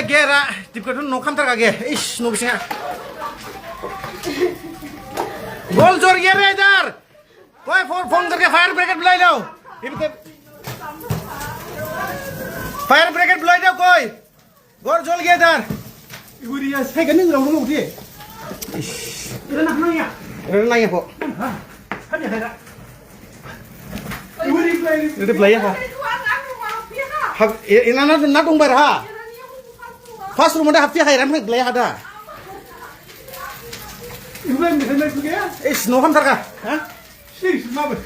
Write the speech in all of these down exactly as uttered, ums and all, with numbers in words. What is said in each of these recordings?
Gera, tip ka thun no kham thar ka ge. Ish, no bising ha. Gol jor gera idhar. Koi phone, phone karke fire brigade bulai lao. Ibi te fire brigade bulai lao koi. Gol jor gera idhar. Ibu dia, hai kani ngurang ngurang uthi. Ish. Ira na nang ya. Ira na nang ya po. Ha. Hanya hai da. Ira play ha. Ha, i-, ina na, na dung bar ha. First room ada hapti hai ram play ha da. Ibu yang bisa main juga ya? Ish, no ham sarka. Ha? Sih, kenapa?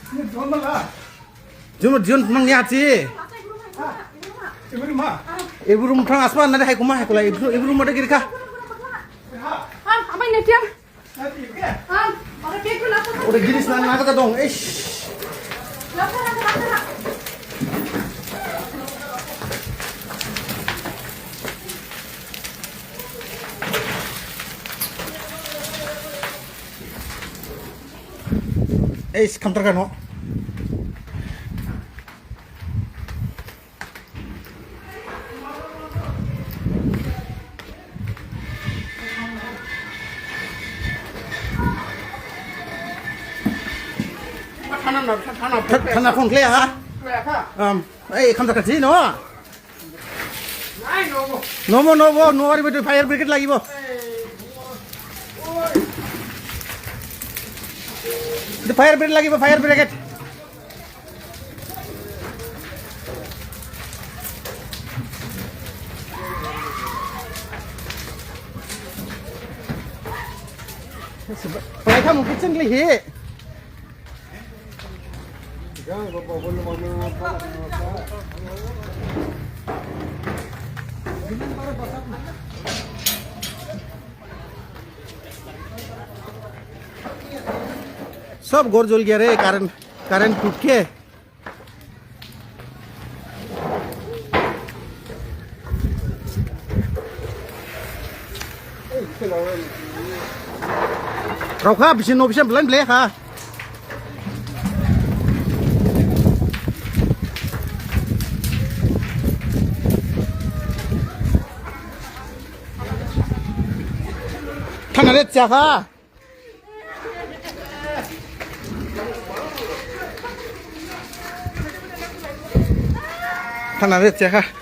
Ini normal lah. Jun, jun, nang ni hati. Ha? Ibu rumah. Ibu rumah thang asma nade hai kuma hai kula ibu, ibu rumah ada kiri kah? Ha? Am, amai netiam. Ode giris na na ka dong. Eish. Eish, kamtar kano. Thana, thana, thana, thana phone khlaiya ha? Khlaiya kha? Um, ei, kham jakha si, no? Nai, no, no. No, no, no, no, no, ari betul fire brigade lagibo. Ei, oi. Itu fire brigade lagibo, fire brigade. Pelai kamu kitchen kali hi. Sob ghor jol gaya re, current, current tut ke. Rao kha, bisi no bisi plan ble kha. Thana re cha kha. Thana re cha kha.